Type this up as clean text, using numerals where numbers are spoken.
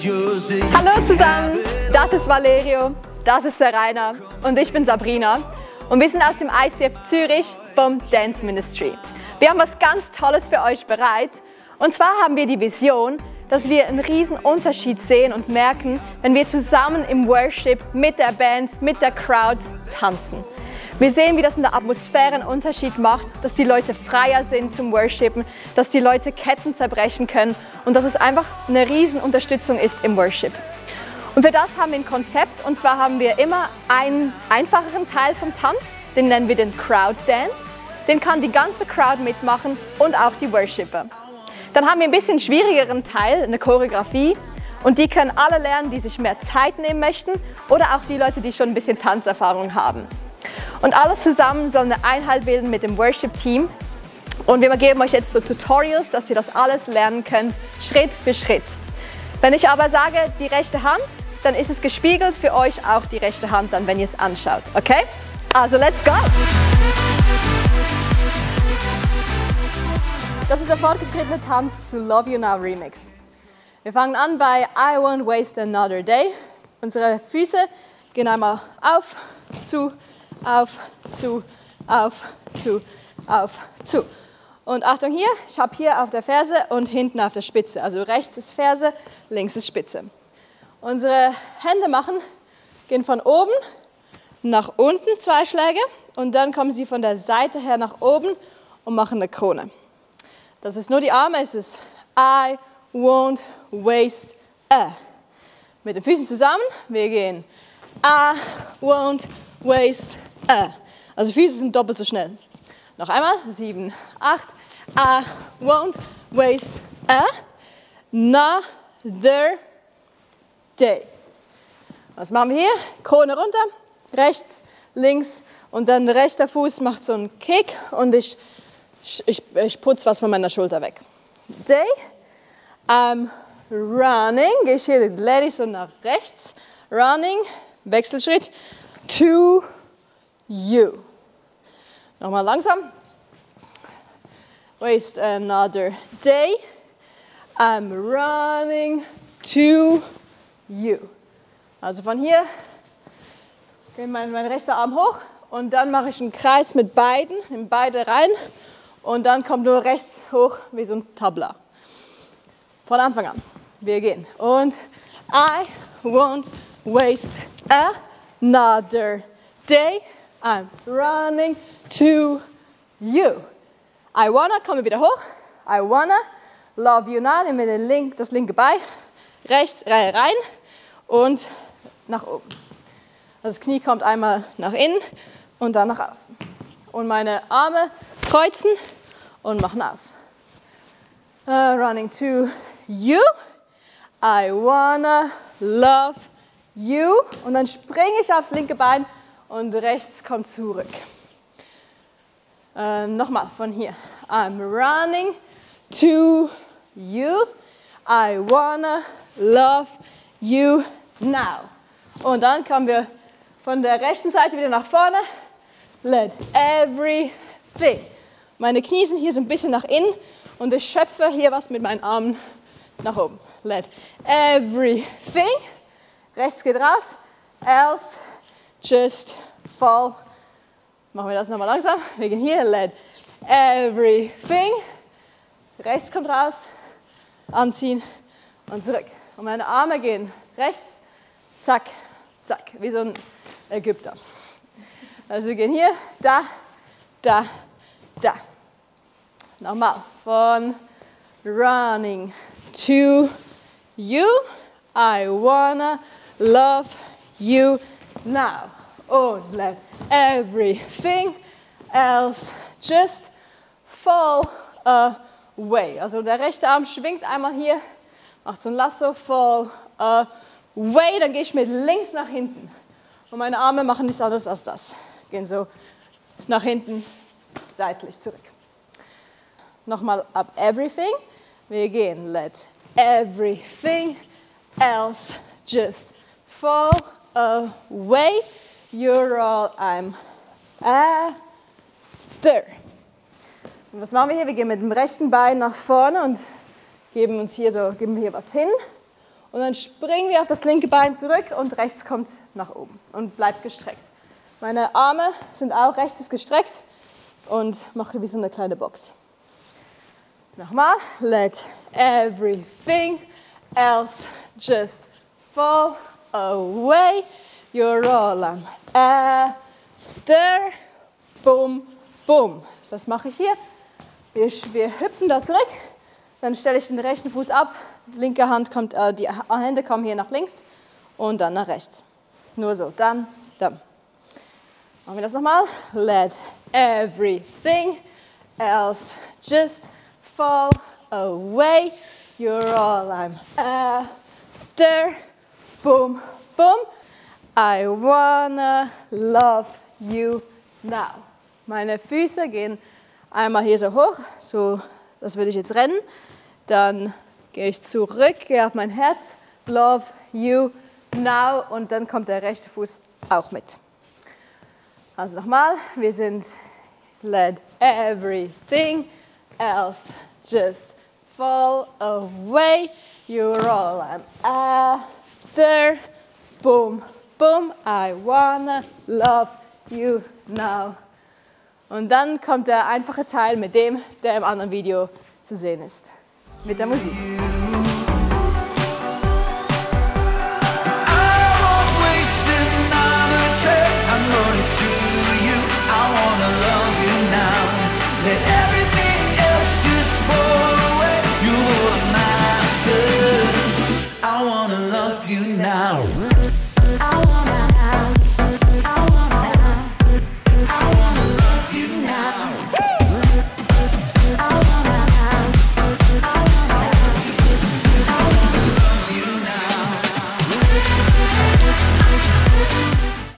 Hallo zusammen, das ist Valerio, das ist der Rainer und ich bin Sabrina und wir sind aus dem ICF Zürich vom Dance Ministry. Wir haben was ganz Tolles für euch bereit und zwar haben wir die Vision, dass wir einen riesen Unterschied sehen und merken, wenn wir zusammen im Worship mit der Band, mit der Crowd tanzen. Wir sehen, wie das in der Atmosphäre einen Unterschied macht, dass die Leute freier sind zum Worshipen, dass die Leute Ketten zerbrechen können und dass es einfach eine riesen Unterstützung ist im Worship. Und für das haben wir ein Konzept und zwar haben wir immer einen einfacheren Teil vom Tanz, den nennen wir den Crowd Dance. Den kann die ganze Crowd mitmachen und auch die Worshipper. Dann haben wir ein bisschen schwierigeren Teil, eine Choreografie. Und die können alle lernen, die sich mehr Zeit nehmen möchten oder auch die Leute, die schon ein bisschen Tanzerfahrung haben. Und alles zusammen soll eine Einheit bilden mit dem Worship-Team. Und wir geben euch jetzt so Tutorials, dass ihr das alles lernen könnt, Schritt für Schritt. Wenn ich aber sage, die rechte Hand, dann ist es gespiegelt für euch auch die rechte Hand, dann, wenn ihr es anschaut. Okay? Also, let's go! Das ist der fortgeschrittene Tanz zu Love You Now Remix. Wir fangen an bei I Won't Waste Another Day. Unsere Füße gehen einmal auf, zu, auf, zu, auf, zu, auf, zu. Und Achtung hier, ich habe hier auf der Ferse und hinten auf der Spitze. Also rechts ist Ferse, links ist Spitze. Unsere Hände gehen von oben nach unten 2 Schläge und dann kommen sie von der Seite her nach oben und machen eine Krone. Das ist nur die Arme, es ist I won't waste a. Mit den Füßen zusammen, wir gehen I won't waste a. Also Füße sind doppelt so schnell. Noch einmal, 7, 8, I won't waste another day. Was machen wir hier? Krone runter, rechts, links und dann der rechte Fuß macht so einen Kick und ich putze was von meiner Schulter weg. Day, I'm running, gehe ich hier, lehne ich so nach rechts, running, Wechselschritt, to you. Nochmal langsam. Waste another day, I'm running to you. Also von hier geht mein rechter Arm hoch und dann mache ich einen Kreis mit beiden, in beide rein. Und dann kommt nur rechts hoch wie so ein Tabla. Von Anfang an. Wir gehen. Und I won't waste another day. I'm running to you. I wanna, kommen wir wieder hoch. I wanna love you now. Nehmen wir das linke Bein. Rechts rein und nach oben. Das Knie kommt einmal nach innen und dann nach außen. Und meine Arme kreuzen und machen auf. Running to you. I wanna love you. Und dann springe ich aufs linke Bein und rechts kommt zurück. Nochmal von hier. I'm running to you. I wanna love you now. Und dann kommen wir von der rechten Seite wieder nach vorne. Let everything. Meine Knie sind hier so ein bisschen nach innen und ich schöpfe hier was mit meinen Armen nach oben. Let everything. Rechts geht raus. Else just fall. Machen wir das nochmal langsam. Wir gehen hier. Let everything. Rechts kommt raus. Anziehen und zurück. Und meine Arme gehen rechts. Zack, zack. Wie so ein Ägypter. Also wir gehen hier. Da, da, da. Nochmal. Von running to you. I wanna love you now. Und let everything else just fall away. Also der rechte Arm schwingt einmal hier, macht so ein Lasso, fall away. Dann gehe ich mit links nach hinten. Und meine Arme machen nichts anderes als das. Gehen so nach hinten, seitlich zurück. Nochmal up everything. Wir gehen let everything else just fall away. You're all I'm after. Und was machen wir hier? Wir gehen mit dem rechten Bein nach vorne und geben hier was hin. Und dann springen wir auf das linke Bein zurück und rechts kommt nach oben und bleibt gestreckt. Meine Arme sind auch rechts gestreckt und mache wie so eine kleine Box. Nochmal. Let everything else just fall away. You're all I'm after. Boom, boom. Das mache ich hier. Wir hüpfen da zurück. Dann stelle ich den rechten Fuß ab. Linke Hand kommt, die Hände kommen hier nach links und dann nach rechts. Nur so. Dann, dann. Machen wir das nochmal. Let everything else just fall away. You're all I'm after. Boom, boom. I wanna love you now. Meine Füße gehen einmal hier so hoch, so, das würde ich jetzt rennen. Dann gehe ich zurück, gehe auf mein Herz. Love you now. Und dann kommt der rechte Fuß auch mit. Also nochmal, wir sind let everything else just fall away. You're all I'm after. Boom, boom, I wanna love you now. Und dann kommt der einfache Teil mit dem, der im anderen Video zu sehen ist. Mit der Musik.